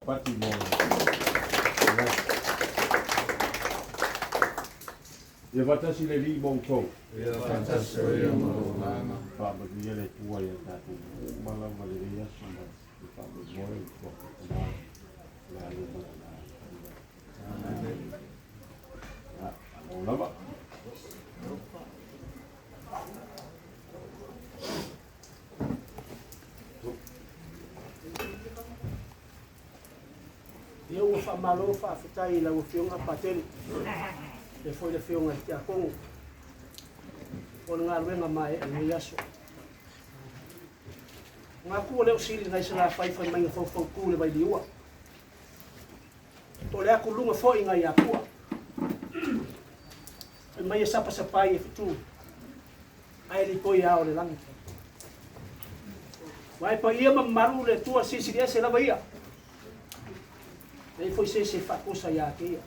Pati mo. Ia faatasi le Alii ma outou. Ia faatasi foi ma lou agaga. Faamanuia le Atua ia tatou uma lava i lenei aso ma le faamoemoe i tuafetuna le alu ma lana. Ia, malo lava. Ia ua faamalo faafetai i lau Afioga Patele, faapea foi le Afioga i le Tiakono mo le galuega maeaea i lenei aso. Manatu ua le o sili nai Salafai fai mai na faufautu i le vailiua. Po o le atuluga foi nai Atua. Fai mai e sapasapai e fetu, ae lipoi e ao o le lagi. Aua e paia ma mamalu le Atua silisili ese lava ia. Leai foi se isi e faatusa ia te ia.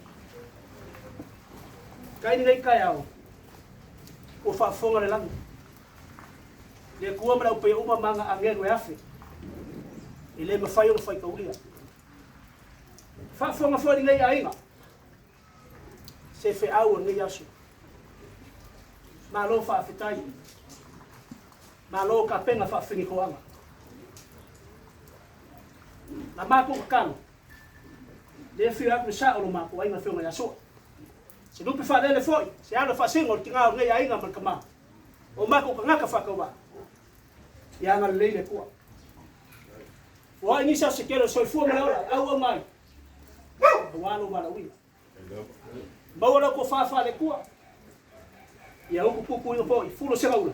Kai lenei taeao, ua faafofoga le lagi. Le Atua ma le aupaia uma ma ana agelu e afe, e le mafai ona faitaulia. Faafofoga foi lenei aiga, se feau o lenei aso. Malo faafetai. Malo tapena faafigitoaga. Na matou tatalo, lea afio atu le sao o lo matou aiga Afioga ia Sua. Se lupe faalele foi, se alo faasino o le tina o lenei aiga ma le tama. O matou tagata faatauvaa. Ia agalelei le Atua. Ua ai nisi aso se tele o le soifua ma le ola e auauna ai, aua lou valaauina. Maua lau tofa faale-Atua, ia upu puipuiga foi, fulo se gaula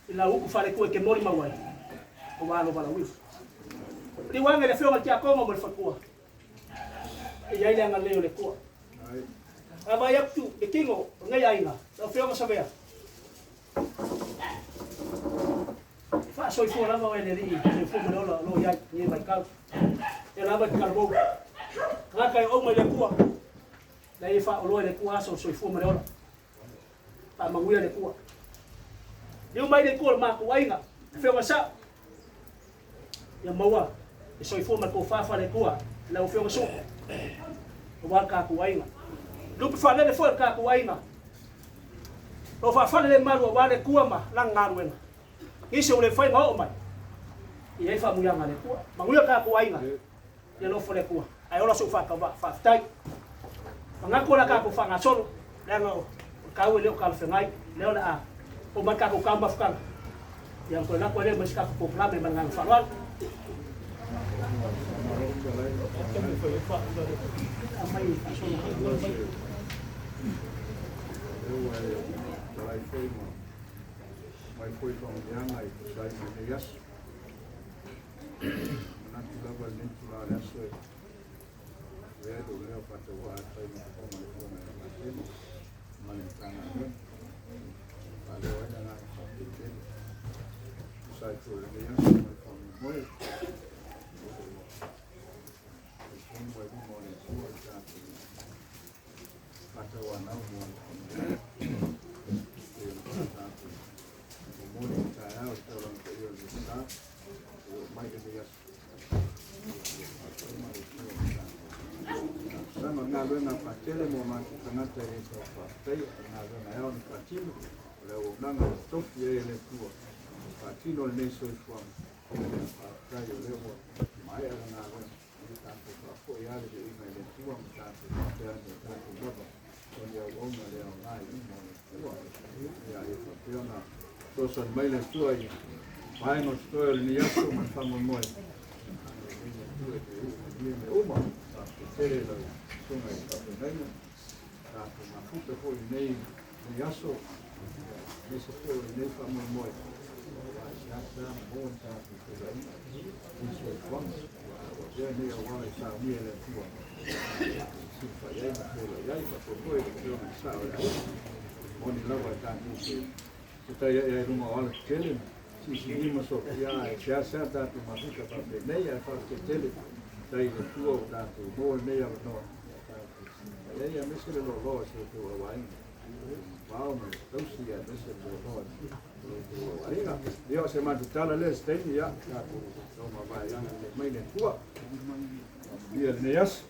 i lau upu faale-Atua e te molimau ai, aua lou valaauina. Liu ane le Afioga i le Tiakono ma le faletua, e i ai le agalelei o le Atua. A vaai atu le tino o lenei aiga, lau Afioga Savea, E faasoifua lava oe le Alii, soifua ma le ola o lo o i ai i lenei vaitau. Ia lava i te talavou. Tagata e ouma i le Atua, leai e faaoloa e le Atua aso o le soifua ma le ola. Faamanuia le Atua. Liu mai le Atua o le matou aiga, Afioga Sao. Ia maua le soifua ma le tofa faale-Atua i lau Afioga Sua, aua le tatou aiga. Lupe faalele foi le tatou aiga. Lo faafale le malu aua le Atua ma lana galuega. Nisi ua le mafai ona oo mai, e i ai faamanuiaga a le Atua. Manuia le tatou aiga, ia alofa le Atua. Ae ola sou faatauvaa. Faafetai. Manatu o le a tatou faagasolo, leaga o le taua e le o talafeagai, lea o le a oo mai le tatou taumafataga, ia ona toe alu atu ai lea ma isi tatou polokalame ma le agaga faaaloalo. Mai foi faamanuiaga e tusa ai ma lenei aso. Manatu lava lenei itula o le aso e avea ai lou leo faatauvaa e fai ma fofoga le Afioga ia Patele ma le Matagaluega. Faaleo ai le agaga faafetai tele. Tusa ai foi o lenei aso ma le faamoemoe. Talitonu ai luma o le Atua i tatou faatauanau mo le faamanuiaga. E pei ona tatou momoli i taeao i taulaga paia o le Minisita, e oo mai lenei aso. Talosaga o le galuega faatele mo matou tagata e le tau faafetaia, o le galuega e ao ona faatino, o le auaunaga ua tofi ai e le Atua e faatino lenei soifuaga. Faafetai o lea ua maea le galuega. Ia tatou faafoi lava le viiga i le Atua ma tatou faapea ane o tatou lava o ni auauna le aoga i luma o le Atua. Ia, ia faapea ona fesoasoani mai le Atua i vaega o totoe o lenei aso ma le faamoemoe. Agalelei le Atua i le uu manuia mea uma. Faafetai tele i lau susuga i le faafeagaiga. Tatou mafuta foi i lenei aso, aemaise foi o lenei faamoemoe. Aua e seasea maua ni tatou feiloaiga i le soifuaga. Ua avea nei auala i saunia e le Atua. Silafai ai ma feiloai ai, faapea foi le Afioga i le Sao o le Aiga. Moni lava e tatou te fetai ai i luga o alatetele ma sisilima soifia, ae seasea tatou mafuta faapenei, ae faafetai tele tai i le Atua ua tatou maua lenei avanoa. Ai aemaise le loaloa o si outou auaiga. Vao ma le tausi aemaise le loaloa o lo outou auaiga. Ia, o se matou tala lea i se taimi, ia, tatou taumavae lana mai le Atua. Paia i lenei aso.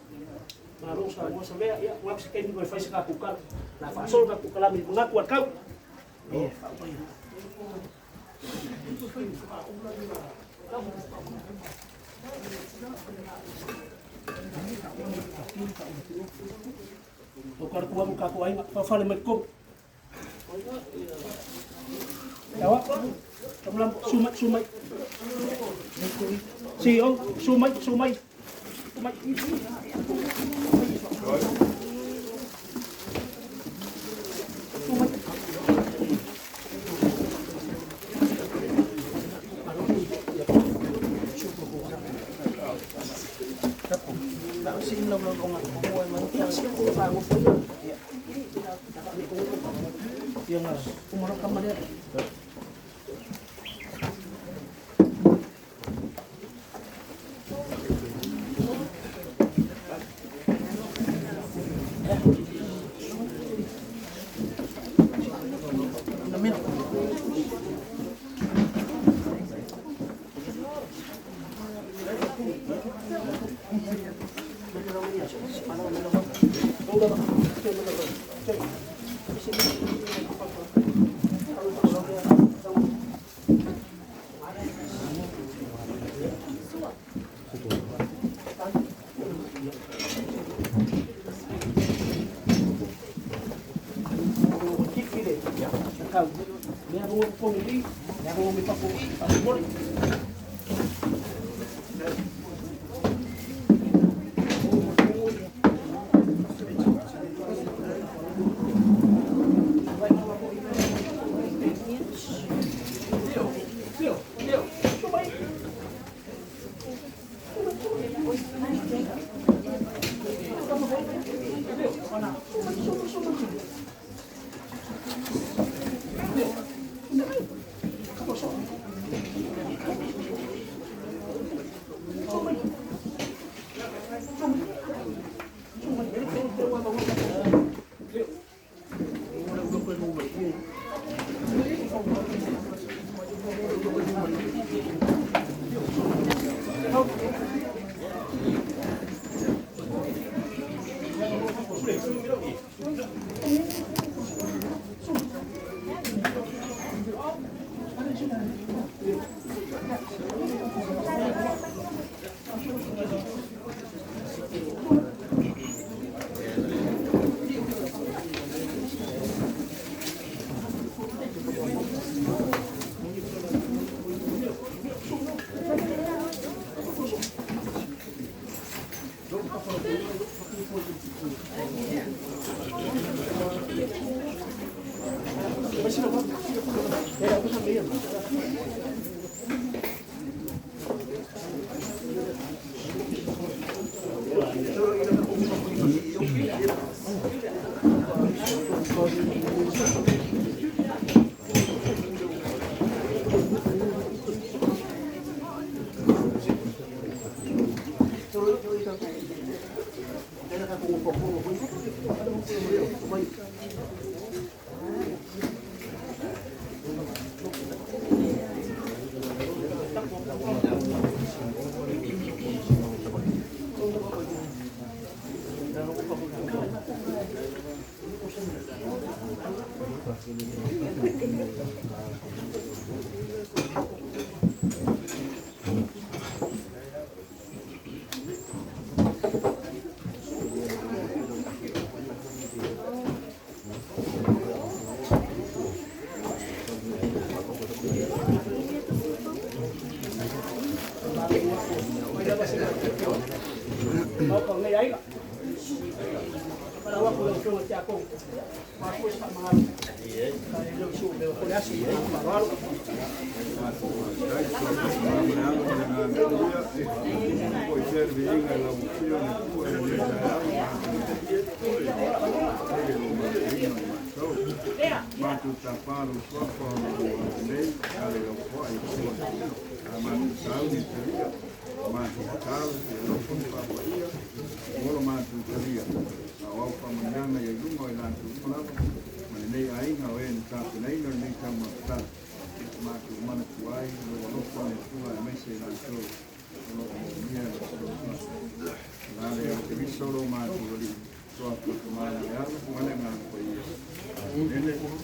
Malo sa mo sa mea ia wa se kemi ko fai sa ka kukala. La fa sol ka kukala mi ngaku al kau. E fa pai. O kar kuwa ka ko ai fa fa le mai ko. Tawa. Kamulam sumai sumai. Si ong sumai sumai. Sumai. Keriso lo matou Alii, toa ma le Ala ma le Agaga Paia. Amene.